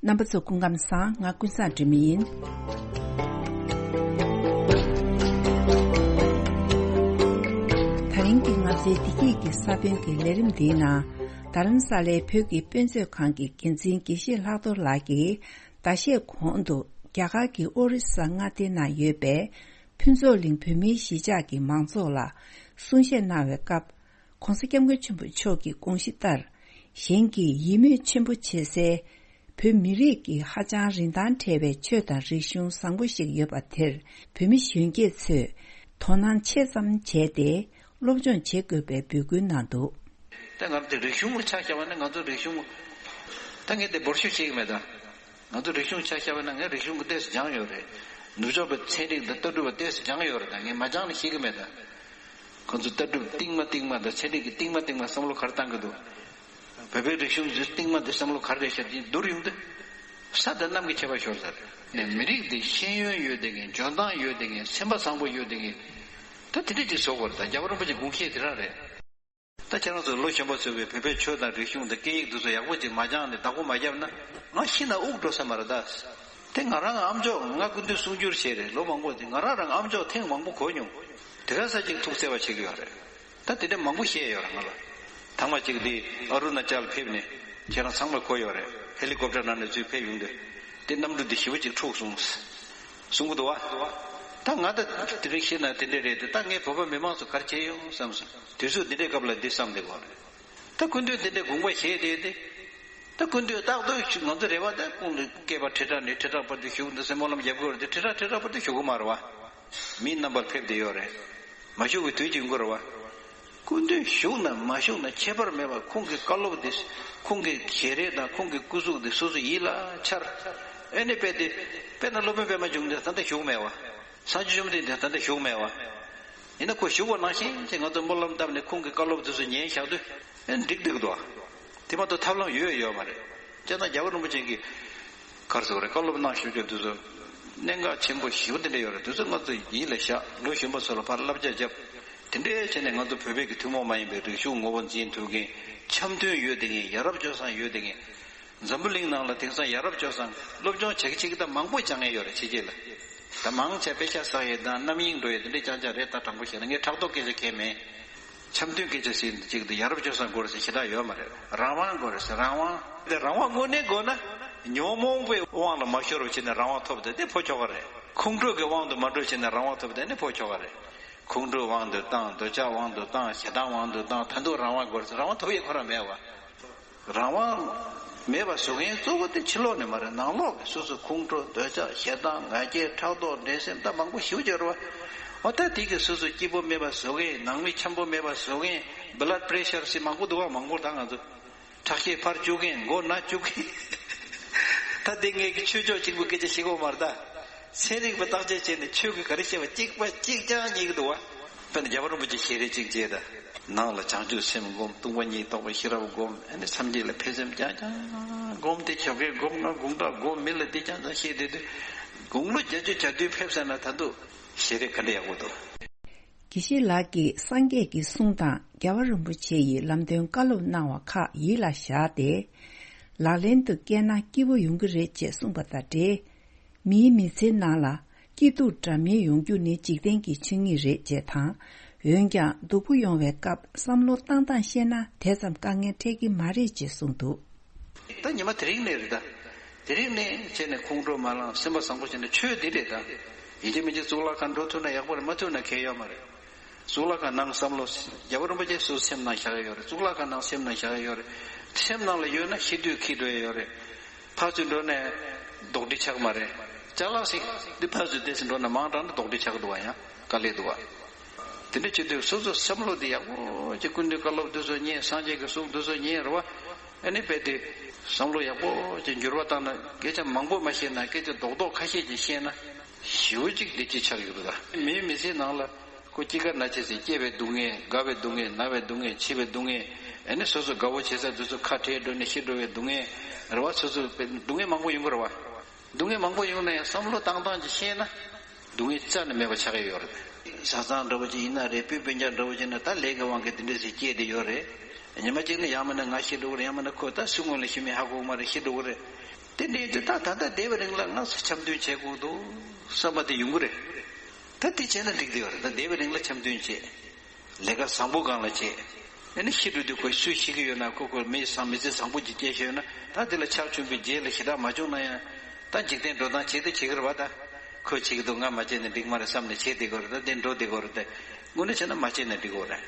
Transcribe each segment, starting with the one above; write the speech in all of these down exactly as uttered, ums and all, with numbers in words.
རྣམ་པ་ཚོ་སྐུ་ཁམས་བཟང་། ང་ཀུན་བཟང་སྒྲོལ་མ་ཡིན། ད་རིང་གི་ང་ཚོའི་བདེ་སྐྱིད་ཀྱི་ས་བོན་གྱི་ལས་རིམ་འདིའི་ནང་། རྡ་རམ་ས་ལའི་བོད་ཀྱི་དཔེ་མཛོད་ཁང་གི་འགན་འཛིན་དགེ་བཤེས་ལྷག་རྡོར་ལགས་ཀྱིས། ཟླ་ཤས་གོང་དུ་རྒྱ་གར་གྱི་ཨོ་རི་ས་མངའ་སྡེ་ནང་ཡོད་པའི་ཕུན་ཚོགས་གླིང་བོད་མིའི་གཞིས་ཆགས་ཀྱི་མང་ཚོགས་ལ་གསུང་བཤད་གནང་བའི་སྐབས། ༸གོང་ས་༸སྐྱབས་མགོན་ཆེན་པོ་མཆོག་གི་དགོངས་གཞི་ལྟར། གཞན་གྱིས་ཡིད་སྨོན་ཆེན་པོ་བྱེད་སའི་བོད་མི་རིགས་ཀྱི་ཧ་ཅང་རིན་ཐང་བྲལ་བའི་ཆོས་དང་རིག་གཞུང་བཟང་པོ་ཞིག་ཡོད་པ་དེར། བོད་མི་གཞོན་སྐྱེས་ཚོས་དོ་སྣང་ཆེ་ཙམ་བྱས་ཏེ། སློབ་སྦྱོང་བྱེད་དགོས་པའི་འབོད་སྐུལ་གནང་འདུག་ད་ང་ཚོ་རིག་གཞུང་ཆ་བཞག་པ་ན། ང་ཚོ་རིག་གཞུང་། ད་ངས་དེ་འབོར་ཤུགས་བྱེད་ཀྱི་མེད་ད། ང་ཚོ་རིག་གཞུང་ཆ་བཞག་པ་ན། ངས་རིག་གཞུང་གི་ཏོག་ཙམ་སྦྱངས་ཡོད་རེད། ནུབ་ཕྱོགས་པའི་ཚན་རིག་དང་ལྟ་གྲུབ་པ་ཏོག་ཙམ་སྦྱངས་ཡོད་རེད་ད། ངས་མ་སྦྱངས་ནས་ཤེས་ཀྱི་མེད་ད། ཁོ་ཚོ་ལྟ་གྲུབ་རྟིང་མ་རྟིང་མ་དང་ཚན་རིག་གི་རྟིང་མ་རྟིང་མ་བསམ་བློ་ག་རེ་བཏང་གི་འདུག་བོད་པའི་རིག་གཞུང་གི་རྟིང་མ་དེ་བསམ་བློ་ག་རེ་རེད་ཤག་དེ་བསྡུར་ཡོང་དུས། ས་དང་གནམ་གྱི་ཁྱད་པར་ཤོར་ས་རེད། ནས་མི་རིགས་འདི་ཤེས་ཡོན་ཡོད་བསྡད་མཁན། འཇོན་ཐང་ཡོད་བསྡད་མཁན། སེམས་པ་བཟང་པོ་ཡོད་བསྡད་མཁན། ད་དེ་འདྲ་ཅིག་བཟོ་དགོས་རེད་ད། རྒྱལ་བ་རིན་པོ་ཆེའི་དགོངས་བཞེད་དེ་རང་རེད། ད་ཁྱེད་རང་ཚོ་ལོ་གཞོན་པ་ཚོས་བོད་པའི་ཆོས་དང་རིག་གཞུང་དང་སྐད་ཡིག་འདི་ཚོ་ཡག་པོ་ཅིག་མ་སྦྱངས་ནས་བདག་པོ་མ་བརྒྱབ་ན། ང་ཤི་ན་དབུགས་འགྲོ་ས་མ་རེད་ད། དེ་ང་རང་ཨ་མཆོག་ང་སྐུ་མདུན་གསུང་བསྒྱུར་བྱས་རེད། ལོ་མང་པོ་དེ་ང་རང་རང་ཨ་མཆོག་ཐེངས་མང་པོ་གོ་མྱོང་། དེ་ག་ས་ཅིག་ཐུགས་བརྩེ་བ་བྱེད་ཀྱི་ཡོད་རེད། ད་དེ་འདྲ་མང་པོ་བཤད་ཡོད་རེད་ང་ལ། ཐེངས་མ་གཅིག་དེ་ཨ་རུ་ན་ཅལ་ཕེབས་ནས། ཁྱེད་རང་ཚང་མ་གོ་ཡོད་རེད། ཧེ་ལི་ཀོབ་ཊར་ནང་ནས་ཚུར་ཕེབས་ཡོང་དུས། དེ་གནམ་གྲུ་འདི་ཞེ་པོ་ཅིག་འཁྲུགས་སོང་། གསུང་གི་འདུག་བ། ད་ང་ད་དེ་རིང་ཤེས་ན་དེ་འདྲ་རེད་དེ། ད་ངས་བོད་པ་མི་མང་ཚོ་ག་རེ་བྱས་ཡོང་བསམ་སོང་། དུས་ཚོད་འདི་འདྲའི་སྐབས་ལ་འདི་བསམ་བསྡད་ཡོད་རེད། ད་སྐུ་མདུན་འདི་འདྲའི་དགོངས་པ་བཞེས་བསྡད་དེ། ད་སྐུ་མདུན་རྟག་ཏུ་ང་ཚོ་རེ་བ་ད་ཁོང་ལ་སྐྱེས་པ་ཁྲི་ཕྲག་ནས་ཁྲི་ཕྲག་བར་དུ་བཞུགས་འདུག་ཟེར་སྨོན་ལམ་རྒྱབ་ཀྱི་ཡོད་རེད་དེ། ཁྲི་ཕྲག་ཁྲི་ཕྲག་བར་དུ་བཞུགས་ཀྱི་མ་རེད་བ། མི་རྣམ་པར་ཕེབས་བསྡད་ཡོད་རེད། མ་བཞུགས་པའི་དུས་ཀྱི་འགོར་བ། སྐུ་མདུན་བཞུགས་ན་མ་བཞུགས་ན་ཁྱད་པར་མེད་པར། ཁོང་གི་བཀའ་སློབ་དེ། ཁོང་གི་བརྗེ་རེས་དང་ཁོང་གི་སྐུ་གཟུགས་དེ་སོ་སོ་ཡིད་ལ་འཆར། ཨེ་ནི་དཔེ་དེ། དཔེར་ན་སློབ་དཔོན་པད་མ་འབྱུང་གནས་ད་ལྟ་བཞུགས་མེད་བ། སངས་རྒྱས་བཅོམ་ལྡན་འདས་ད་ལྟ་བཞུགས་མེད་བ། ཡིན་ན་ཁོ་བཞུགས་པ་ནང་བཞིན་ཅིག་ང་ཚོ་སྨོན་ལམ་བཏབ་ནས་ཁོང་གི་བཀའ་སློབ་དེ་ཚོ་ཉན་བཞག་དུས། ཨེ་འགྲིག་འདུག་དོ། དེ་མ་གཏོགས་ཐབས་ལམ་ཡོད་ཡོད་མ་རེད། སྤྱིར་བཏང་རྒྱལ་བ་རིན་པོ་ཆེ་གིས་ག་རེ་ཟེར་བ་རེད། བཀའ་སློབ་གནང་བཞུགས་རྒྱུ་དེ་ཚོ་གནད་འགག་ཆེན་པོ་ཞེ་པོ་དེ་འདྲ་ཡོད་རེད། དེ་ཚོ་ང་ཚོ་ཡིད་ལ་བཞག་ལོ་གཞོན་པ་ཚོ་ལ་ཕར་བསླབ་བྱ་བརྒྱབ། དེ་འདྲའི་བྱས་ནས་ང་ཚོ་བོད་པའི་གི་ཐུན་མོང་མ་ཡིན་པའི་རིག་གཞུང་ངོ་བོ་འཛིན་ཐུབ་མཁན། འཆམ་མཐུན་ཡོད་བསྡད་མཁན། ཡ་རབས་སྤྱོད་བཟང་ཡོད་བསྡད་མཁན། འཛམ་བུ་གླིང་ནང་ལ་དེང་སང་ཡ་རབས་སྤྱོད་བཟང་སློབ་སྦྱོང་བྱེད་ཀྱི་བྱེད་ཀྱི་ད་མང་པོ་སྦྱང་ཡས་ཡོད་རེད། ཕྱི་རྒྱལ་ལ། ད་མང་ཆེ་དཔེ་ཆ་བསགས་ཡས་དང་རྣམ་གཡེང་འགྲོ་ཡས་དེ་འདྲ་རྐྱང་རྐྱང་རེད། ད་དྲང་པོ་བཤད་ན་ངས་ཕྲག་དོག་སྐད་ཆ་གང་ཡང་མེད། འཆམ་མཐུན་སྐད་ཆ་ཟེར་ནས་གཅིག་དེ་ཡ་རབས་སྤྱོད་བཟང་དགོས་རེད་ཟེར་ཞེ་དྲག་ཡོད་མ་རེད། རང་དབང་དགོས་རེད་ཟེར། རང་དབང་། དེ་རང་དབང་དངོས་གནས་དགོས་ན། ཉོན་མོངས་པའི་དབང་ལ་མ་ཤོར་བ་བྱས་ནས་རང་དབང་ཐོབ་དེ་དེ་ཕོ་ཁྱོ་ག་རེད། ཁོང་ཁྲོ་གི་དབང་དུ་མ་འགྲོ་བྱས་ནས་རང་དབང་ཐོབ་དེ་ནི་ཕོ་ཁྱོ་ག་རེད། ཁོང་ཁྲོའི་དབང་དུ་བཏང་། འདོད་ཆགས་དབང་དུ་བཏང་། ཞེ་སྡང་དབང་དུ་བཏང་། ད་དུང་རང་དབང་དགོས་རེད་ཟེར། རང་དབང་ཐོབ་ཡས་ཁོ་རང་མེད་བ། རང་དབང་མེད་པ་བཟོ་མཁན་གཙོ་བོ་དེ་ཕྱི་ལོགས་ནས་མ་རེད། ནང་ལོགས་ཀྱི་སོ་སོ་ཁོང་ཁྲོ། འདོད་ཆགས། ཞེ་སྡང་། ང་རྒྱལ། ཕྲག་དོག། འགྲན་སེམས། ད་མང་པོ་ཞེ་པོ་ཅིག་ཡོད་རེད་བ། འོ་ད་དེ་གི་སོ་སོ་སྐྱིད་པོ་མེད་པ་བཟོ་མཁན། ནང་མི་འཆམ་པོ་མེད་པ་བཟོ་མཁན། blood pressure ཟེར་མང་པོ་འདུག་བ། མང་པོ་ད་ང་ཚོ་ཁྲག་ཤེད་འཕར་བཅུག་མཁན། མགོ་ན་བཅུག་མཁན། ད་དེ་ངས་ཀྱི་ཆོས་ཕྱོགས་གཅིག་པུ་སྐད་ཆ་བཤད་ཀྱི་ཡོད་མ་རེད་ད། ཚན་རིག་པ་བརྟག་དཔྱད་བྱས་ནས་ཆོས་ཀྱི་ག་རེ་བཤད་པ་གཅིག་པ་གཅིག་རྐྱང་རྙེད་ཀྱི་འདུག་བ། དཔེར་ན་རྒྱལ་བ་རིན་པོ་ཆེ་ཞལ་རས་གཅིག་བྱས་ད། ནང་ལ་བྱང་ཆུབ་སེམས་སྒོམ། སྟོང་པ་ཉིད་རྟོགས་པའི་ཤེས་རབ་སྒོམ། ཨ་ནི་སངས་རྒྱས་ལ་ཕན་སེམས་རྐྱང་རྐྱང་སྒོམ། དེ་ཞོགས་ཀས་སྒོམ། ང་དགུང་གྲངས་སྒོམ། མི་ལ་དེ་རྐྱང་རྐྱང་བཤད་བསྡད་དུས། དགུང་ལོ་བརྒྱད་ཅུ་གྱ་བདུན་ཕེབས་ཟེར་ན་ད་དུང་ཞལ་རས་ག་འདྲ་ཡག་པོ་འདུག། དགེ་བཤེས་ལགས་ཀྱིས་སངས་རྒྱས་ཀྱི་གསུང་དང་རྒྱལ་བ་རིན་པོ་ཆེ་ཡི་ལམ་སྟོན་བཀའ་སློབ་གནང་བ་ཁག་ཡིད་ལ་བཞག་སྟེ། ལག་ལེན་དུ་བསྐྱལ་ན་སྐྱིད་པོ་ཡོང་གི་རེད་ཅེས་གསུངས་པ་དང་འབྲེལ། མིའི་མི་ཚེའི་ནང་ལ་སྐྱིད་སྡུག་འདྲ་མིན་ཡོང་རྒྱུ་ནི་འཇིག་རྟེན་གྱི་ཆོས་ཉིད་རེད་ཅེས་དང་། འོན་ཀྱང་སྡུག་པོ་ཡོང་བའི་སྐབས་བསམ་བློ་བཏང་སྟངས་ཤེས་ན་དེ་ཙམ་དཀའ་ངལ་འཕྲད་ཀྱི་མ་རེད་ཅེས་གསུངས་འདུག། ད་ཉི་མ་དེ་རིང་ནས་རེད་ད། དེ་རིང་ནས་བྱས་ནས་ཁོང་ཁྲོ་མ་ལངས། སེམས་པ་བཟང་པོ་བྱས་ནས་ཆོས་འདི་རེད་ད། ཡིན་གཅིག་མིན་གཅིག་གཙུག་ལག་ཁང་འགྲོ་ཐུབ་ན་ཡག་པོ་རེད། མ་ཐུབ་ན་གལ་ཡོད་མ་རེད། གཙུག་ལག་ཁང་ནང་བསམ་བློ། རྒྱལ་བ་རིན་པོ་ཆེ་སོ་སོའི་སེམས་ནང་བཞག་ཡ་ཡོད་རེད། གཙུག་ལག་ཁང་ནང་སེམས་ནང་བཞག་ཡ་ཡོད་རེད། སེམས་ནང་ལ་ཡོད་ན་ཤི་དུས་འཁྱེར་འགྲོ་ཡ་ཡོད་རེད། ཕར་ཚུར་འགྲོ་ནས་ལྡོག་འདྲི་ཆགས་མ་རེད། ཅ་ལག་ཞིག་འདི་ཕར་ཚུར་བལྟས་ཟིན་འགྲོ་ན་མང་དྲགས་ན་ལྡོག་འདྲི་ཆགས་འདུག་བ། ཡང་དཀའ་ལས་འདུག་བ། དེ་འདྲ་བྱེད་དུས་སོ་སོ་བསམ་བློ་འདི་ཡག་པོ་ཅིག་སྐུ་མདུན་བཀའ་སློབ་འདི་ཚོ་ཉན། སངས་རྒྱས་ཀྱི་གསུང་འདི་ཚོ་ཉན་རེད་བ། ཨ་ནི་རྦད་དེ་བསམ་བློ་ཡག་པོ་ཅིག་འགྱུར་བ་བཏང་ན། སྐད་ཆ་མང་པོ་མ་བཤད་ན་སྐད་ཆ་རྡོག་རྡོག་ཁ་ཤས་ཅིག་བཤད་ན་ཞེ་པོ་ཅིག་བདེ་སྐྱིད་ཆགས་ཡོད་རེད་ད། མིའི་མི་ཚེའི་ནང་ལ་ཁོ་སྐྱེ་རྒ་ན་འཆི་ཟེར། སྐྱེ་བའི་སྡུག་བསྔལ། རྒ་བའི་སྡུག་བསྔལ། ན་བའི་སྡུག་བསྔལ། འཆི་བའི་སྡུག་བསྔལ། ཨ་ནི་སོ་སོ་དགའ་བོ་བྱེད་ས་དེ་ཚོ་ཁ་བྲལ་འགྲོ་ནས་ཤི་འགྲོ་བའི་སྡུག་བསྔལ་རེད་བ། སོ་སོ་སྡུག་བསྔལ་མང་པོ་ཡོང་གི་རེད་བ། སྡུག་བསྔལ་མང་པོ་ཡོང་ན་ཡང་བསམ་བློ་བཏང་སྟངས་ཅིག་ཤེས་ན། སྡུག་བསྔལ་རྩ་ནས་མེད་པ་ཆགས་ཀྱི་ཡོད་རེད། བཟའ་ཚང་འདྲ་བོ་ཅིག་ཡིན་ན་རེད། སྤུན་སྤུན་ཀྱག་འདྲ་བོ་ཅིག་ན་ད་ལས་ཀྱི་དབང་གིས་དེ་འདྲ་ཞིག་སྐྱེས་བསྡད་ཡོད་རེད། ཉི་མ་གཅིག་ནི་ཡང་མིན་ན་ང་ཤི་འགྲོ་གི་རེད། ཡང་མིན་ན་ཁོ་ད་སུ་སྔོན་ལ་ཤི་མིན་ཧ་གོ་གི་མ་རེད། ཤི་འགྲོ་གི་རེད། དེ་འདྲའི་དུས་ད་ད་ལྟ་བསྡད་པའི་རིང་ལ་ང་ཚོ་འཆམ་མཐུན་བྱེད་དགོས་འདུག་བསམ་པ་དེ་ཡོང་གི་རེད། ད་དེ་བྱས་ན་འགྲིག་གི་ཡོད་རེད། ད་བསྡད་པའི་རིང་ལ་འཆམ་མཐུན་བྱེད། ལས་ཀ་བཟང་པོ་སྒང་ལ་བྱེད། ཨ་ནི་ཤི་འགྲོ་དུས་ཁོས་སུས་ཤེས་ཀྱི་ཡོད་ན། ཁོ་ཁོ་མི་བཟང་མི་ཚེ་བཟང་པོ་ཅིག་སྐྱེལ་ཤེས་ཡོད་ན། ད་དེ་ལ་ཆག་ཆུང་པའི་རྗེས་ལ་ཞེ་དྲག་མ་བྱུང་ན་ཡང་། ད་འཇིག་རྟེན་འགྲོ་སྟངས་བྱེད་དེ་བྱེད་ཀྱི་རེད་བ། ད་ཁོས་བྱེད་ཀྱི་འདུག་ང་མ་བྱས་ན་འགྲིག་མ་རེད་བསམ་ནས་བྱེད་བསྡད་ཀྱི་ཡོད་རེད། ད་དེ་འགྲོ་བསྡད་ཀྱི་ཡོད་རེད། དེ་དངོས་གནས་བྱས་ན་མ་བྱས་ན་འགྲིག་གི་ཡོད་རེད།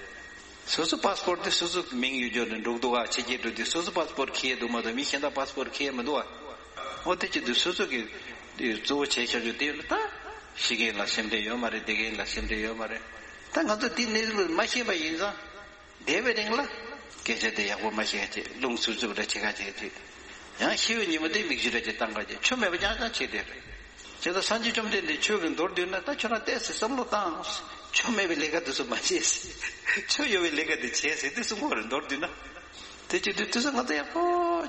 སོ་སོ་པཱ་སི་པོར་དེ་སོ་སོ་གི་མིང་ཡོད་རྒྱུ་ནས་འགྲོ་གི་འདུག་ག་ཕྱི་རྒྱལ་འགྲོ་དུས་སོ་སོ་པཱ་སི་པོར་འཁྱེར་ཡས་འདུག་མ་གཏོགས་མི་གཞན་དག་པཱ་སི་པོར་འཁྱེར་ཡས་མི་འདུག་ག་འོ་དེ་བྱེད་དུས་སོ་སོ་གི་གཙོ་བོ་བྱས་བཞག་རྒྱུ་དེ་ཡོད་ན། ད་ཤི་མཁན་ལ་སེམས་ཁྲལ་ཡོད་མ་རེད། བསྡད་མཁན་ལ་སེམས་ཁྲལ་ཡོད་མ་རེད། ད་ང་ཚོ་དེ་གནས་ལུགས་མ་ཤེས་པ་ཡིན་ཙང་། བསྡད་པའི་རིང་ལ་སྐད་ཆ་དེ་ཡག་པོ་མ་བཤད་ཅིག་རླུང་འཚུབ་འཚུབ་འདྲ་བྱེད་ག་བྱེད་ཅིག་ཡང་ཤི་བའི་ཉིན་མོ་དེ་མིག་ཆུ་འདྲ་ཅིག་བཏང་ག་བྱེད། ཆུ་མེད་པ་རྐྱང་རྐྱང་བྱེད་དེ་རེད། བྱས་ཙང་སངས་རྒྱས་བཅོམ་ལྡན་འདས་ཆོས་ཀྱི་མདོར་བསྡུས་ན། ད་ཁྱོད་རང་ཏོག་ཙམ་བསམ་བློ་བཏང་། ཆུ་མེད་པའི་ལས་ཀ་དེ་ཚོ་མ་བྱེད། ཆུ་ཡོད་པའི་ལས་ཀ་དེ་བྱེད་ཟེར་དེ་གསུང་གི་ཡོད་རེད། མདོར་བསྡུས་ན། དེ་བྱེད་དུས་དུས་ཚོད་ང་ཚོ་ཡག་པོ་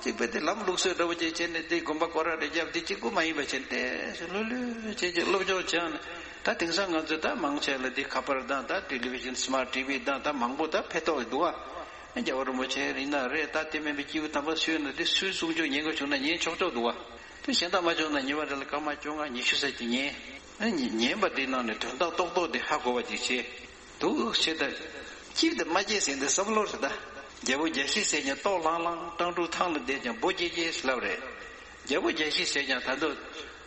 ཅིག་དཔེ་དེ་ལམ་ལུགས་སྲོལ་འདྲ་བོ་ཅིག་བྱས་ནས། དེ་དགོན་པ་སྐོར་ར་རེ་བརྒྱབ། དེ་གཅིག་པུ་མ་ཡིན་པ་བྱས་ནས་ཏོག་ཙམ་ལྷོད་ལྷོད་བྱས་བྱས་སློབ་སྦྱོང་བྱས་ནས། ད་དེང་སང་ང་ཚོས་ད་མང་ཆེ་ལ་འདི་ཁ་པར་དང་། ད་ཊེ་ལི་ཝི་ཤན། སི་མཱར་ཊི་ཝི་དང་། ད་མང་པོ་ད་ཕན་ཐོགས་འདུག་ཨ། རྒྱལ་བ་རིན་པོ་ཆེ་ཡིན་ན་རེད། ད་དེ་མིན་པའི་སྐྱེས་བུ་དམ་པ་སུ་ཡིན་ན། དེ་སུའི་གསུང་ཆོས་ཉན་དགོས་བྱུང་ན་ཉན་ཆོག་ཆོག་འདུག་ཨ། དེ་གཞན་དག་མ་བྱུང་ན་ཉི་མ་རེ་ལ་སྐར་མ་བཅོ་ལྔ་ཉི་ཤུ་ཙམ་ཅིག་ཉན། ཨ་ནི་ཉན་པ་དེའི་ནང་ནས་དོན་དག་རྡོག་རྡོག་དེ་ཧ་གོ་བ་ཅིག་བྱེད། འདུག་བྱེད་ད། སྐྱིད་དང་མ་སྐྱིད་ཟེར་འདི་བསམ་བློ་རེད་ད། རྒྱལ་པོ་རྒྱལ་བཞི་ཟེར་ཀྱང་ལྟོགས་ལྷང་ལྷང་། སྤྲང་ཕྲུག་ཐང་ལ་བསྡད་ཀྱང་སྦོ་སྐྱེས་སྐྱེས་ལབ་རེད། རྒྱལ་པོ་རྒྱལ་བཞི་ཟེར་ཀྱང་ད་དུང་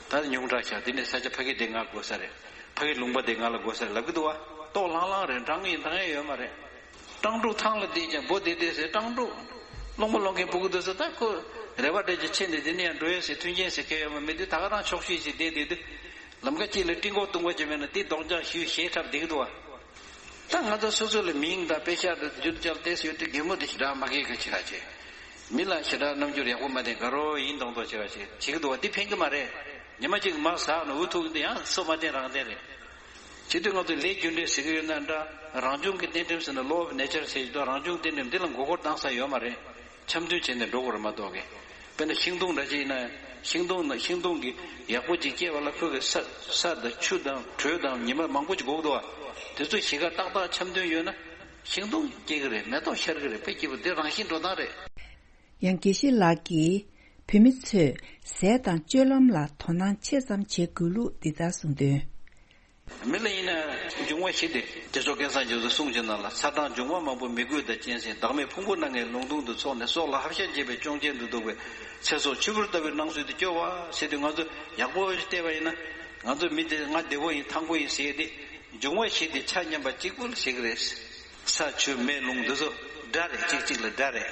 ད་ཉུང་དྲགས་ཤག་དེ་ནས་ས་ཆ་ཕ་གི་དེ་ང་དགོས་ས་རེད། ཕ་གི་ལུང་པ་དེ་ང་ལ་དགོས་ས་རེད་ལབ་ཀྱི་འདུག་བ། ལྟོགས་ལྷང་ལྷང་རེད། འགྲང་ཡིན་འགྲང་ཡ་ཡོད་མ་རེད། སྤྲང་ཕྲུག་ཐང་ལ་བསྡད་ཀྱང་སྦོ་བསྡད་བསྡད་ཟེར། སྤྲང་ཕྲུག་སློང་མོ་སློང་མཁན་སྤུ་གུ་དེ་ཚོ་ད་ཁོ་རེ་བ་འདྲ་ཅིག་ཆེ་ནས་དེ་ནས་ཡང་འགྲོ་ཡ་ཟེར། མཐུན་རྐྱེན་ཟེར་མཁན་ཡོད་མ་མེད་དུས། ད་ག་རང་ཆོག་ཤེས་ཅིག་བསྡད་བསྡད་དུས། ལམ་ཁ་གཅིག་ལ་སྤྲིན་ཀོག་བརྡུངས་པ་ཅིག་མེད་ན་དེ་རྡོག་རྒྱག་ཞུས་ཞེ་ཁྲབ་བསྡད་ཀྱི་འདུག་བ། ད་ང་ཚོ་སོ་སོ་ལ་མིང་དང་དཔེ་ཤག་དང་བསྒྱུར་བཅོས་ཏོག་ཙམ་ཡོད་དུས་གད་མོ་དེ་ཞེ་དྲག་མ་བགད་ག་བྱེད་ག་བྱེད། མི་ལ་ཞེ་དྲག་རྣམ་འགྱུར་ཡག་པོ་མ་བསྟན། དགའ་རོགས་ཡིན་མདོག་མདོག་བྱེད་ག་བྱེད་བྱེད་ཀྱི་འདུག་བ། འདི་ཕན་གྱི་མ་རེད། ཉི་མ་གཅིག་མར་ཟག་ནས་འུ་ཐུག་གི་འདུག་ཡང་སོ་མ་བསྟན་རང་བསྟན་རེད། བྱེད་དུས་ང་ཚོས་ལས་རྒྱུ་འབྲས་ཟེར་གྱི་ཡོད་ན་འདྲ། རང་བྱུང་གི་གཏན་ཁྲིམས་ཟེར་ན། Law of Nature ཟེར་གྱི་འདུག་རང་བྱུང་གཏན་ཁྲིམས་འདི་ལ་མགོ་སྐོར་བཏང་ས་ཡོད་མ་རེད། འཆམ་མཐུན་བྱས་ནས་འགྲོ་དགོས་རེད་མ་གཏོགས་གི། དཔེར་ན་ཤིང་སྡོང་འདྲ་ཅིག་ཡིན་ན། ཤིང་སྡོང་ན་ཤིང་སྡོང་གི་ཡག་པོ་ཅིག་སྐྱེས་པ་ལ་ཁོ་གི་ས་ས་དང་ཆུ་དང་དྲོད་དང་ཉི་མ་མང་པོ་ཅིག་དགོས་ཀྱི་འདུག་བ། དེ་ཚོ་གཞིས་ཀ་ཏག་ཏག་འཆམ་མཐུན་ཡོད་ན། ཤིང་སྡོང་སྐྱེ་གི་རེད། མེ་ཏོག་ཤར་གི་རེད། དཔེ་སྐྱིད་པོ་འདི་རང་བཞིན་འགྲོ་སྟངས་རེད། ཡང་དགེ་བཤེས་ལགས་ཀྱིས་བོད་མི་ཚོས་ཟས་དང་སྤྱོད་ལམ་ལ་དོ་སྣང་ཆེ་ཙམ་བྱེད་དགོས་ལུགས་འདི་ལྟར་གསུངས་དོན། མི་ལ་ཡིན་ན་འབྱུང་བ་བཞི་སྟེ། རྗེ་བཙུན་སྐལ་བཟང་རྒྱ་མཚོའི་གསུང་གི་ནང་ལ། ཚ་གྲང་འབྱུང་བ་མང་པོ། མི་རྒོད་དང་གཅན་གཟན། བདག་མེད་ཕུང་པོ་སྣ་ལྔའི་ལུང་སྟོང་དུ། ཚོགས་ནི་སྲོག་ལ་ཧབ་ཤ་འབྱེད་པའི། གཅོང་ཆེན་དུ་འདུག་པའི་ཚེ་སྲོག་ཆུ་བུར་ལྟ་བུའི་སྣང་ཚུལ་དུ་སྐྱོ་བ་ཟེར་དུས། ང་ཚོ་ཡག་པོ་བལྟས་པ་ཡིན་ན། ང་ཚོ་མི་དེ་ང་བདེ་པོ་ཡིན། ཐང་པོ་ཡིན་ཟེར་ཏེ། འབྱུང་བ་བཞི་དེ་ཆ་མཉམ་པ་གཅིག་པུ་ལ་ཟེར་གི་རེད། ས་ཆུ་མེ་རླུང་འདི་ཚོ་དགྲ་རེད། གཅིག་གཅིག་ལ་དགྲ་རེད།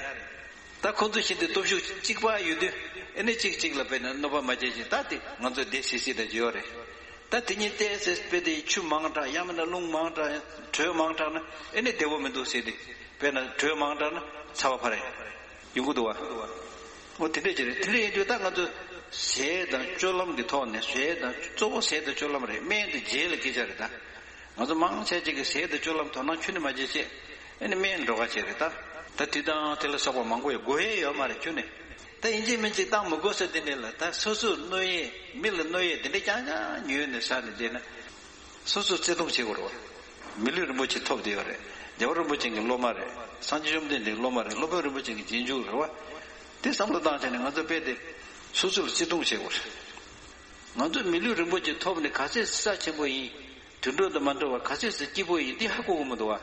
ད་ཁོ་ཚོ་བཞིན་དུ་སྟོབས་ཤུགས་གཅིག་པ་ཡོད་དུས། ཨེ་ནི་གཅིག་གཅིག་ལ་དཔེར་ན་གནོད་པ་མ་བྱེད་ཅིག་ད་དེ་ང་ཚོ་བདེ་སིག་སིག་དང་ཅིག་ཡོད་རེད། ད་དེ་གཉིས་ཏོག་ཙམ་དཔེ་དེ་ཆུ་མང་དྲགས། ཡང་མིན་ན་རླུང་མང་དྲགས། དྲོད་མང་དྲགས་ན་ཨེ་ནི་བདེ་པོ་མི་འདུག་ཟེར་ཏེ། དཔེར་ན་དྲོད་མང་དྲགས་ན་ཚ་བ་འཕར་ཡ་ཡོང་གི་འདུག་བ། འོ་དེ་འདྲས་ཅིག་རེད། དེ་འདྲས་ཡིན་དུས་ད་ང་ཚོ་ཟས་དང་སྤྱོད་ལམ་གྱི་ཐོག་ནས། ཟས་དང་གཙོ་བོ་ཟས་དང་སྤྱོད་ལམ་རེད། སྨན་དེ་རྗེས་ལ་སྐད་ཆ་རེད་ད། ང་ཚོ་མང་ཆེ་ཅིག་གིས་ཟས་དང་སྤྱོད་ལམ་དོ་སྣང་ཁྱོན་ནས་མ་བྱེད་ཅེས། ཨེ་ནི་སྨན་འགྲོ་ག་བྱེད་རེད་ད། ད་དེ་དང་དེ་ལ་སོགས་པ་མང་པོ་ཡོད། དགོས་ཡས་ཡོད་མ་རེད་ཁྱོན་ནས། ད་ཡིན་གཅིག་མིན་གཅིག་བཏང་མི་དགོས་ས་དེ་འདྲས་ལ། ད་སོ་སོར་གནོད་ཡས། མི་ལ་གནོད་ཡས་དེ་འདྲས་རྐྱང་རྐྱང་ཉོས་ནས་ཟ་ནས་བསྡད་ན། སོ་སོ་བརྩེ་དུང་བྱེད་དགོས་རེད་བ། མི་ལུས་རིན་པོ་ཆེ་ཐོབ་བསྡད་ཡོད་རེད། རྒྱལ་བ་རིན་པོ་ཆེ་གི་སློབ་མ་རེད། སངས་རྒྱས་བཅོམ་ལྡན་འདས་ཀྱི་སློབ་མ་རེད། སློབ་དཔོན་རིན་པོ་ཆེ་གི་རྗེས་འཇུག་རེད་བ། དེ་བསམ་བློ་བཏང་བྱས་ནས་ང་ཚོ་དཔེ་དེ་སོ་སོ་ལ་བརྩེ་དུང་བྱེད་དགོས་རེད། ང་ཚོ་མི་ལུས་རིན་པོ་ཆེ་ཐོབ་ནས་ག་ཚད་རྩ་ཆེན་པོ་ཡིན། དུད་འགྲོ་དང་མ་འདྲ་བར་ག་ཚོད་ཙམ་སྐྱིད་པོ་ཡིན། འདི་ཧ་གོ་གི་མི་འདུག་བ།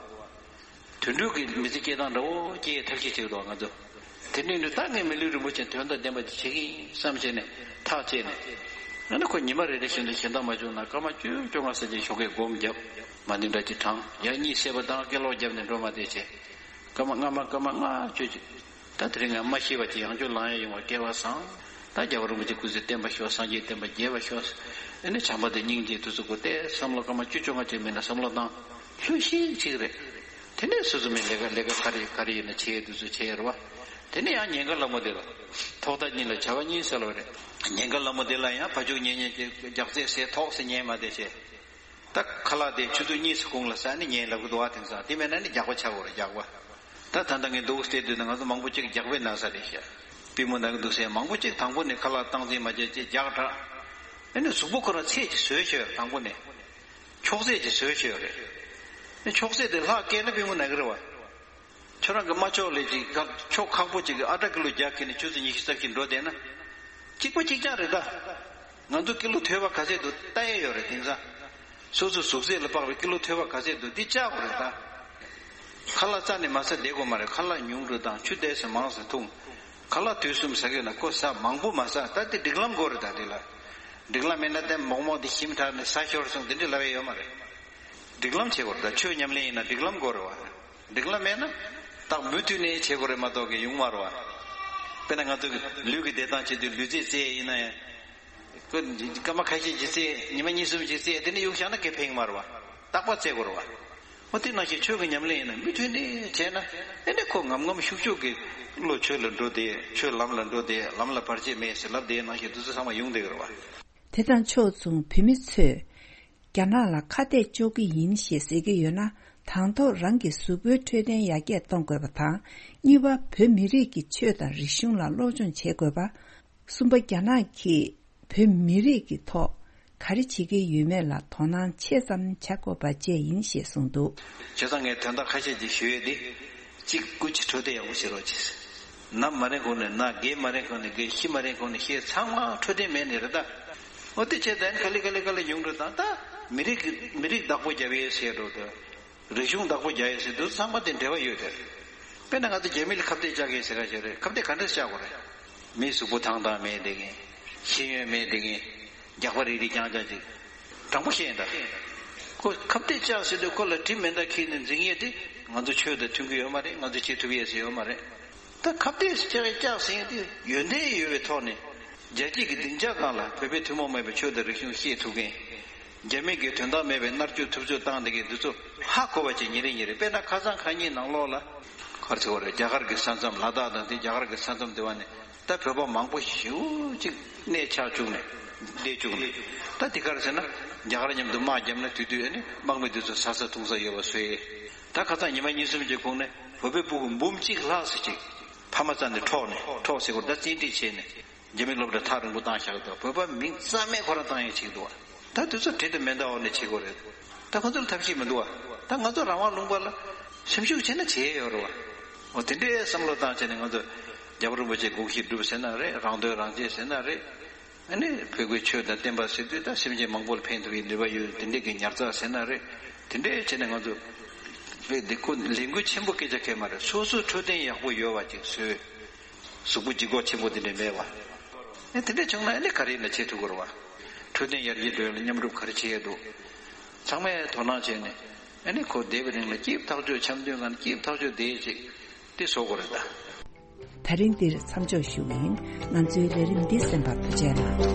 དུད་འགྲོ་གི་མི་ཚེ་སྐྱེལ་སྟངས་འདྲ་བོ་སྐྱེལ་ཐབས་ཤེས་བྱེད་ཀྱི་འདུག་བ་ང་ཚོ། དེ་འདྲ་ཡིན་དུས་ད་ངས་མི་ལུས་རིན་པོ་ཆེ་དོན་དང་ལྡན་པ་ཅིག་བྱེད་ཀྱི་ཡིན་བསམ་བྱས་ནས་ཐག་བཅད་ནས། ཨ་ནི་ཁོ་ཉི་མ་རེ་རེ་བཞིན་དུ་གཞན་དག་མ་བྱུང་ན་སྐར་མ་བཅུ་བཅོ་ལྔ་ཙམ་ཅིག་ཞོགས་ཀས་སྒོམ་བརྒྱབ། མ་ཎི་འདྲ་ཅིག་བགྲང་། ཡང་གཉིད་སད་པ་དང་སྐད་ལོག་བརྒྱབ་ནས་འགྲོ་མ་བསྡད་བྱས། སྐར་མ་ལྔ་མ་སྐར་མ་ལྔ་བཅུ་ཅིག་ད་དེ་རིང་ང་མ་ཤི་བ་ཅིག་ཡང་བསྐྱར་ལེན་ཡ་ཡོང་བ་སྐལ་བ་བཟང་། ད་རྒྱལ་བ་རིན་པོ་ཆེ་སྐུ་ཚེ་བརྟན་པར་ཤོག་སངས་རྒྱས་བསྟན་པ་རྒྱས་པར་ཤོག་ཨེ་ནི་བྱམས་པ་དང་སྙིང་རྗེ་དེ་ཚོ་དགོས་ཏེ་བསམ་བློ་སྐར་མ་བཅུ་བཅོ་ལྔ་ཅིག་མིན་ན་བསམ་བློ་བཏང་། ལྷོད་ཤིག་ཅིག་རེད། དེ་ནས་སོ་སོ་མི་ལས་ཀ་ལས་ཀ་ག་རེ་ག་རེ་ཡིན་ན་བྱེད་དུས་ཚོད་བྱེད་རེད་བ། དེ་ནས་ཡང་ཉེན་ཁ་ལ་མོ་དེ་ལ། ཐོག་མཐའ་གཉིས་ལ་བྱ་བ་གཉིས་ཟེར་བ་རེད། ཉེན་ཁ་ལ་མོ་དེ་ལ་ཡང་ཕར་ཕྱོགས་ཉན་ཉན་གྱི་རྒྱག་རྩེད་ཟེར་ཐོག་ཟེར་ཉན་མ་བསྡད་བྱས། ད་ཁ་ལག་དེ་ཆུ་ཚོད་གཉིས་སུ་གུང་ལ་ཟ་ནི་ཉན་ལབ་གི་འདུག་བ། དེང་སང་དེ་མེད་ན་ནི་རྒྱགས་པ་ཆགས་དགོས་རེད་རྒྱགས་པ། ད་ད་ལྟ་ངས་འདུག་བལྟས་དུས་ན་ང་ཚོ་མང་པོ་ཅིག་རྒྱགས་པའི་ན་ཚ་རེད་ཤག་པུས་མོ་ན་གི་འདུག་ཟེར་མང་པོ་ཅིག་དང་པོ་ནས་ཁ་ལག་སྟངས་འཛིན་མ་བྱས་ཅེས་རྒྱགས་དྲགས། ཨ་ནི་གཟུགས་པོ་ཁོ་རང་ཚད་ཅིག་བཟོས་ཤོར་དང་པོ་ནས། མཆོག་ཚད་ཅིག་བཟོས་ཤོར་རེད། ཨ་མཆོག་ཚད་དེ་ལྷག་བཀལ་ན་པུས་མོ་ན་གི་རེད་བ། ཁྱོད་རང་གི་རྨ་ཕྱོགས་ལས་ཅིག་ག་ཕྱོགས་ཁག་པོ་ཅིག་གི་ཨ་ཊ་ཀི་ལོ་བརྒྱ་ཁྱེར་ནས་ཆུ་ཚོད་ཉི་ཤུ་རྩ་བཞི་འགྲོ་བསྡད་ན། གཅིག་པ་གཅིག་རྐྱང་རེད་ད། ང་ཚོ་ཀི་ལོ་ཐོས་པ་ག་ཚད་འདུག་ལྟ་ཡས་ཡོད་རེད། དེང་སང་སོ་སོ་གཟུགས་ཚད་ལ་དཔག་པའི་ཀི་ལོ་ཐོས་པ་ག་ཚད་འདུག་འདི་བཅག་དགོས་རེད་ད། ཁ་ལག་རྩ་ནས་མ་ཟ་བསྡད་དགོས་མ་རེད། ཁ་ལག་ཉུང་རུ་དང་ཆུ་དེ་ཚོ་མང་ཙམ་འཐུང་། ཁ་ལག་དུས་གསུམ་ཟ་གི་ཡོད་ན་ཁོ་ཟ། མང་པོ་མ་ཟ། ད་དེ་སྒྲིག་ལམ་དགོས་རེད་ད། དེ་ལ་སྒྲིག་ལམ་མེད་ན་དེ་མོག་མོག་དེ་ཞིམ་དྲགས་ནས་ཟ་ཤོར་སོང་དེ་འདྲ་ལབ་ཡས་ཡོད་མ་རེད། སྒྲིག་ལམ་བྱེད་དགོས་རེད་ད། ཆོས་ཉམས་ལེན་ཡིན་ན་སྒྲིག་ལམ་དགོས་རེད་བ། སྒྲིག་ལམ་མེད་ན་ད་མུ་མཐུད་ནས་བྱེད་དགོས་རེད་མ་གཏོགས་ཀྱི་ཡོང་མ་རེད་བ། དཔེར་ན་ང་ཚོ་གི་ལུས་ཀྱི་བདེ་ཐང་བྱེད་དུས་ལུས་རྩལ་རྩེད་ཡིན་ན་ཡང་། ཁོ་སྐར་མ་ཁ་ཤས་ཅིག་རྩེད། ཉི་མ་གཉིས་གསུམ་ཅིག་རྩེད། དེ་ནས་གཡུག་བཞག་ན་གལ་ཕན་གྱི་མ་རེད་བ། རྟག་པར་རྩེད་དགོས་རེད་བ། འོ་དེ་ནང་བཞིན་ཆོས་ཀྱི་ཉམས་ལེན་ཡིན་ན་མུ་མཐུད་ནས་བྱས་ན་ཨེ་ནས་ཁོ་ངམ་ངམ་ཤུགས་ཤུགས་ཀྱིས་བློ་ཆོས་ལ་འགྲོ་བསྡད། ཆོས་ལམ་ལ་འགྲོ་བསྡད། ལམ་ལ་བར་ཆད་མེད་ཟེར་ལབ་བསྡད་ནང་བཞིན་དེ་ཚོ་ཚང་མ་ཡོང་བསྡད་ཀྱི་རེད་བ། དེ་དང་ཕྱོགས་མཚུངས་བོད་མི་ཚོས་རྒྱ་ནག་ལ་ཁ་གཏད་གཅོག་གི་ཡིན་ཞེས་ཟེར་གྱི་ཡོད་ན། དང་ཐོག་རང་གི་གཟུགས་པོའི་འཕྲོད་བསྟེན་ཡར་རྒྱས་གཏོང་དགོས་པ་དང་། གཉིས་པ། བོད་མི་རིགས་ཀྱི་ཆོས་དང་རིག་གཞུང་ལ་སློབ་སྦྱོང་བྱེད་དགོས་པ། གསུམ་པ། རྒྱ་ནག་གིས་བོད་མི་རིགས་ཀྱི་ཐོག་ག་རེ་བྱེད་ཀྱི་ཡོད་མེད་ལ་དོ་སྣང་ཆེ་ཙམ་བྱ་དགོས་པ་བཅས་ཡིན་ཞེས་གསུངས་འདུག། བྱས་ཙང་ངས་དོན་དག་ཁ་ཤས་ཅིག་ཞུ་ཡས་འདི། གཅིག་སྐུ་མཁྱེན་འཕྲོད་བསྟེན་ཡག་པོ་བྱེད་རོགས་བྱེད། ནམ་མ་རན་གོང་ནས་ན། རྒས་མ་རན་གོང་ནས་རྒས། ཤི་མ་རན་གོང་ནས་ཤི། ཚང་མ་འཕྲོད་བསྟེན་མེད་ནི་རེད་ད། འོ་དེ་བྱས་ཙང་ག་ལེ་ག་ལེ་ག་ལེ་ཡོང་འགྲོ་དང་། ད་མི་རིགས་ཀྱི་མི་རིགས་བདག་པོ་རྒྱབ་ཡས་བྱས་འགྲོ་དང་། རིག་གཞུང་བདག་པོ་རྒྱག་ཡས་ཟེར་དུས་ཚང་མ་དེ་འབྲེལ་བ་ཡོད་དེ། དཔེར་ན་ང་ཚོ་རྒྱ་མི་ལ་ཁ་གཏད་བཅག་གི་ཟེར་ག་ཞིག་རེད། ཁ་གཏད་ག་འདྲ་བཅག་དགོས་རེད། མི་གཟུགས་པོ་ཐང་ཐང་མེད་བསྡད་མཁན། ཤེས་ཡོན་མེད་བསྡད་མཁན། རྒྱགས་པ་རིག་རིག་རྐྱང་རྐྱང་ཅིག། དྲང་པོ་བཤད་ཡིན་ད། ཁོ་ཁ་གཏད་བཅག་ཟེར་དུས་ཁོ་ལ་དྲི་མེད་མདའ་འཁྱེར་ནས་འཛིང་ཡས་དེ་ང་ཚོ་ཆོས་དང་མཐུན་གི་ཡོད་མ་རེད། ང་ཚོ་བྱེད་ཐུབ་ཡས་ཟེར་ཡོད་མ་རེད། ད་ཁ་གཏད་བཅག་བཅག་ཟེར་ཡས་དེ་ཡོན་ཏན་ཡོད་པའི་ཐོག་ནས་རྒྱལ་སྤྱི་གི་སྡིངས་ཆ་སྒང་ལ་བོད་པའི་ཐུན་མོང་མ་ཡིན་པའི་ཆོས་དང་རིག་གཞུང་བཤད་ཐུབ་མཁན། རྒྱ་མི་གིས་དོན་དག་མེད་པའི་མནར་གཅོད་ཐུབ་ཚོད་བཏང་བསྡད་མཁན་འདི་ཚོ་ཧ་གོ་བ་ཅིག་ཉིན་རེ་ཉིན་རེ། དཔེར་ན་ཁ་སང་ཁ་ཉིན་ནང་ལོགས་ལ་ག་རེ་ཟེར་བ་རེད། རྒྱ་གར་གྱི་ས་མཚམས། ལ་དྭགས་དང་དེ་རྒྱ་གར་གྱི་ས་མཚམས་དེ་བ་ནས་ད་བོད་པ་མང་པོ་ཞེ་པོ་ཅིག་གནས་ཆགས་བཅུག་ནས་བསྡད་བཅུག་ནས། ད་དེ་ག་རེ་ཟེར་ན་རྒྱ་གར་མཉམ་དུ་དམག་བརྒྱབ་ན་དེ་དུས་ཨ་ནི་དམག་མི་འདི་ཚོ་ཟ་ས་འཐུང་ས་ཡོད་པ་བཟོས། ད་ཁ་སང་ཉི་མ་གཉིས་གསུམ་གྱི་གོང་ནས་བོད་པའི་ཕྲུ་གུ་འབུམ་གཅིག་ལྷག་ཙམ་ཅིག་ཕ་མ་རྩ་ནས་འཕྲོག་ནས། འཕྲོག་ཟེར་དགོས་ད། བཙན་ཁྲིད་བྱས་ནས། རྒྱ་མི་སློབ་གྲྭ་ཐག་རིང་པོ་བཏང་བཞག་འདུག། བོད་པ་མིང་རྩ་མེད་ཁོ་རང་བཏང་ཡས་བྱེད་ཀྱི་འདུག་བ། ད་དེ་ཚོ་དྲི་དང་མེ་མདའ་འོག་ནས་བྱེད་དགོས་རེད། ད་ཁོ་ཚོར་ཐབས་ཤེས་མི་འདུག་བ། ད་ང་ཚོ་རང་དབང་ལུང་པ་ལ་སེམས་ཤུགས་བྱས་ན་བྱེད་ཡས་ཡོད་རེད་བ། འོ་དེ་འདྲའི་བསམ་བློ་བཏང་བྱས་ནས་ང་ཚོ་རྒྱལ་བ་རིན་པོ་ཆེ་དགོངས་གཞི་སྒྲུབ་ཟེར་ན་རེད། རང་དོན་རང་གཅེས་ཟེར་ན་རེད། ཨ་ནི་བོད་ཀྱི་ཆོས་དང་བསྟན་པ་ཟེར་དུས་ད་སེམས་ཅན་མང་པོ་ལ་ཕན་ཐོགས་ཡས་ནུས་པ་ཡོད། དེ་འདྲའི་གི་ཉར་ཚགས་ཟེར་ན་རེད། དེ་འདྲའི་བྱས་ནས་ང་ཚོ་དཔེ་འདི་ཁོ་ལས་འགུལ་ཆེན་པོ་སྐད་ཆ་ཁས་མ་རེད། སོ་སོ་འཕྲོད་བསྟེན་ཡག་པོ་ཡོད་པ་ཅིག་བཟོས། གཟུགས་པོ་ལྗིད་ཁོག་ཆེན་པོ་དེ་འདྲ་མེད་པ། ཨེ་དེ་འདྲ་བྱུང་ན་ཨེ་ནི་ག་རེ་ཡིན་ན་བྱེད་ཐུབ་ཀྱི་རེད་བ། འཕྲོད་བསྟེན་ཡར་རྒྱས་འགྲོ་ཡ་ལ་མཉམ་རུབ་ག་རེ་བྱེད་ཡས་འདུག། ཚང་མས་དོ་སྣང་བྱས་ནས་ཨེ་ནི་ཁོ་འདས་པའི་རིང་ལ་སྐྱིད་ཐག་ཆོད། འཆམ་མཐུན་ངང་སྐྱིད་ཐག་ཆོད་བསྡད་ཅིག་དེ་བཟོ་དགོས་རེད་ད། ད་རིང་འདིར་མཚམས་འཇོག་ཞུ་གི་ཡིན། ང་ཚོའི་ལས་རིམ་འདི་གསན་པར་ཐུགས་རྗེ་གནང་།